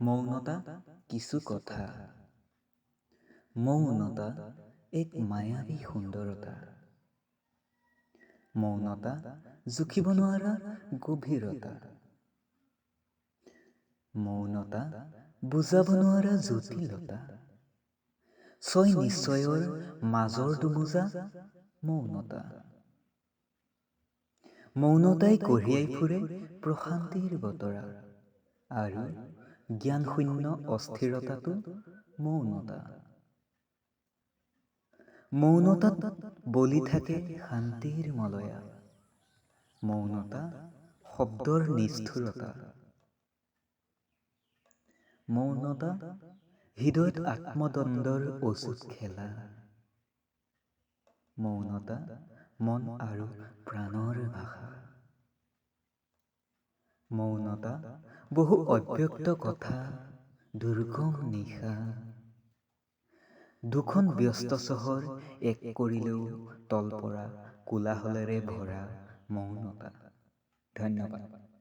মৌনতা কিছু কথা। মৌনতা এক মায়াবী সুন্দৰতা। মৌনতা জুখিব নোৱাৰা গভীৰতা। মৌনতা বুজাব নোৱাৰা জটিলতা। ছয় নিশ্চয়ৰ মাজৰ দুমোজা মৌনতা। মৌনতাই কঢ়িয়াই ফুৰে প্ৰশান্তিৰ বতৰা আৰু জ্ঞানশূন্য অস্থিৰতাটো মৌনতা। মৌনতাত বলি থাকে শান্তিৰ মলয়া। মৌনতা শব্দৰ নিষ্ঠুৰতা। মৌনতা হৃদয়ত আত্মদ্বন্দ্বৰ অযুত খেলা। মৌনতা মন আৰু প্ৰাণৰ ভাষা। মৌনতা বহু অব্যক্ত কথা, দুৰ্গম নিশা। দুখন ব্যস্ত চহৰ এক কৰিলেও তল পৰা কোলাহলেৰে ভৰা মৌনতা। ধন্যবাদ।